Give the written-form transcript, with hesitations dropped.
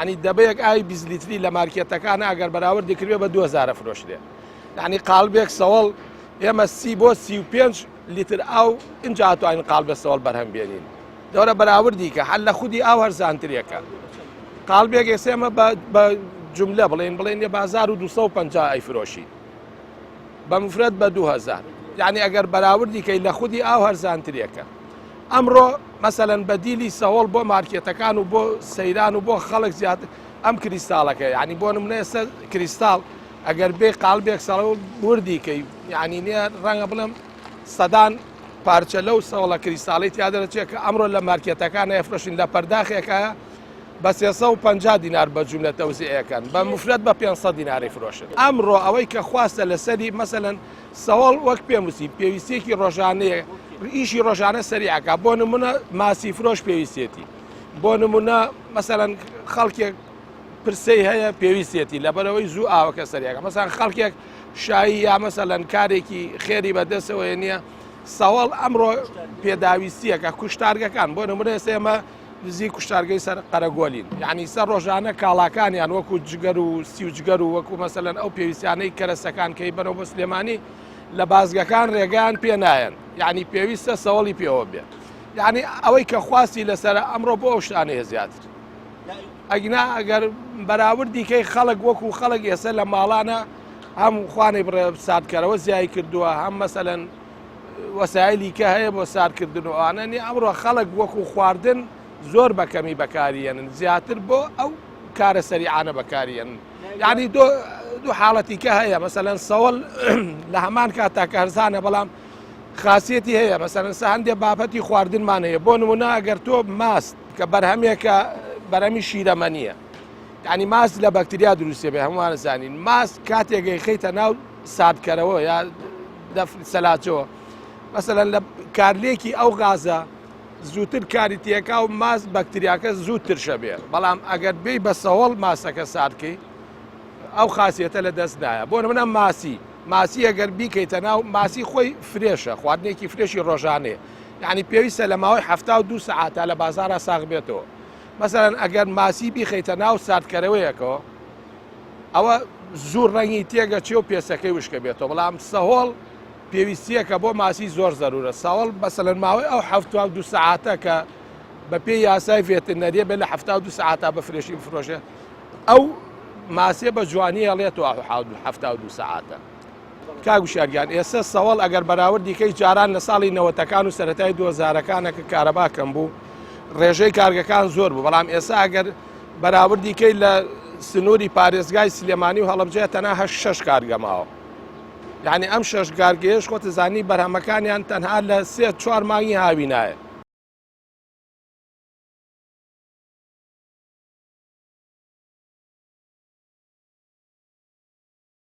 یعنی دەبەیەک ئاوی 20 لیتری لە مارکێتەکان ئەگەر بەراوردی کردێ بە 2000 فرۆشرێ یعنی قالبێک سەوەڵ ئێمە سی بۆ 35 لیتر ئاو اینجا ئەتوانین قالبە سەوەڵ بەرهەم بێنین دەورە بەراوردی کە هەر لە خودی ئاو هەرزانترێکە قالبێک ئێستا ئێمە بە جملە بڵێن بڵێن لە بازار و 250 ئەیفرۆشین بە مفرەت بە 2000 یعنی ئەگەر بەراوردی کەی لە خودی ئاو هەرزانترێکە ئەمڕۆ مەسەلەن بەدیلی سەهۆڵ بۆ مارکێتەکان و بۆ سەیران و بۆ خەڵک زیاتر ئەم کریستاڵەکە یعنی بۆ نمونە ئێستا کریستاڵ ئەگەر بێ قالبێک سەڵ وردی کەی یعنی نییە ڕەنگە بڵێم سەدان پارچە لەو سەوڵە کریستاڵی تیا دەرەچێت کە ئەمڕۆ لە مارکێتەکان ئەفرۆشین لە پەرداخێکە بە 350 دینار بە جوملە تەوزیعەکەن بە مفرەت بە 500 دیناری فرۆشن ئەمڕۆ ئەوەی کە خواستە لەسەری مەسەلەن سەوەڵ وەک پێم وتی پێویستیەکی ڕۆژانەیە ئیشی ڕۆژانە سەریعەکە بۆ نمونە ماسی فرۆش پێویستێتی بۆ نمونە مەسەلەن خەڵکێک پرسەی هەیە پێویستێتی لەبەرەوەی زوو ئاوەکە سەریەکە مەسان خەڵکێک شایی یا مەسەلەن کارێکی خێری بەدەسەوەی نییە سەوەڵ ئەمڕۆ پێداویستیەکە کوشتارگەکان بۆ نمونە ئێستا ئێمە نزیک کوشتارگەی سەر قەرەگۆلین یعنی سەر ڕۆژانە کاڵاکانیان وەکو جگەر و سی و جگەر و وەکو مەسەلەن ئەو پێویستیانەی کەرەسەکان کەی بەرەو بۆ سلێمانی لە بازگەکان ڕێگەیان پێ نایەن یعنی پێویستە سەوەڵی پێوە بێ یعنی ئەوەی کە خواستی لەسەر ئەمڕۆ بۆ ئەو شتانەیە زیاتر ئەگینا ئەگەر بەراوردی کەی خەڵک وەکو خەڵک ئێستا لە ماڵانە هەم خوانەی بڕێ ساردکەرەوە زیای کردووە هەم مەسەلەن وەسایلی کە هەیە بۆ ساردکردن و ئەوانە نیە ئەمڕۆ خەڵک وەکو خواردن زۆر بە کەمی بەکاریێنن زیاتر بۆ ئەو کارە سەریعانە بەکاریێنن یعنی دو دوو حاڵەتی کە هەیە مەسەلەن سەوەل لە هەمان کاتا کە هەرزانە بەڵام خاصیەتی هەیە مەسەلەن سە هەندێک بابەتی خواردنمان هەیە بۆ نمونە ئەگەر تۆ ماست کە بەرهەمێکە بەرەمی شیرەمەنیە یعنی ماست لە بەکتریا دروستێ بێ هەمووان زانین ماست کاتێک خەیتە ناو ساردکەرەوە یا سەلاجەوە مەسەلەن لە کارلێکی ئەو غازە زووتر کاری تێکا و ماست بەکتریاکە زوو ترشە بێ بەڵام ئەگەر بێی بە سەهۆڵ ماسەکە ساردکەی ئەو خاصیەتە لە دەست نایە بۆ نمونە ماسی ماسی ئەگەر بیکەیتە ناو ماسی خۆی fresh ە خواردنێکی fresh ی ڕۆژانەیە یعنی پێویستە لە ماوەی 72 سەعاتە لە بازارە ساغ بێتەوە مەسەلەن ئەگەر ماسی بیخەیتە ناو ساردکەرەوەیەکەوە ئەوە زوو ڕەنگی تێگەچێ و پێسەکەی وشکە بێتەوە بەڵام سەهۆڵ پێویستیەکە بۆ ماسی زۆر زەرورە ساوەڵ مەسەلەن ماوەی ئەو 72 سەعاتە کە بە پێی یاسای ڤێترنەریە بێ لە 72 سەعاتا بە fresh ی بفرۆشێ ئەو ماسیە بە جوانی هەڵێتەوە 72 سەعاتە. کاک وشیار گیان ئێستا سەوەڵ ئەگەر بەراوردی کەی جاران لە ساڵی نەوەتەکان و سەرەتای دووەزارەکانە کە کارەبا کەم بوو ڕێژەی کارگەکان زۆر بوو بەڵام ئێستا ئەگەر بەراوردی کەی لە سنووری پارێزگای سلێمانی و هەڵەبجەیە تەنها هەش شەش کارگە ماوە یعنی ئەم شەش کارگەیەش خۆتە زانی بەرهەمەکانیان تەنها لە سێ چوار مانگی هاوینایە.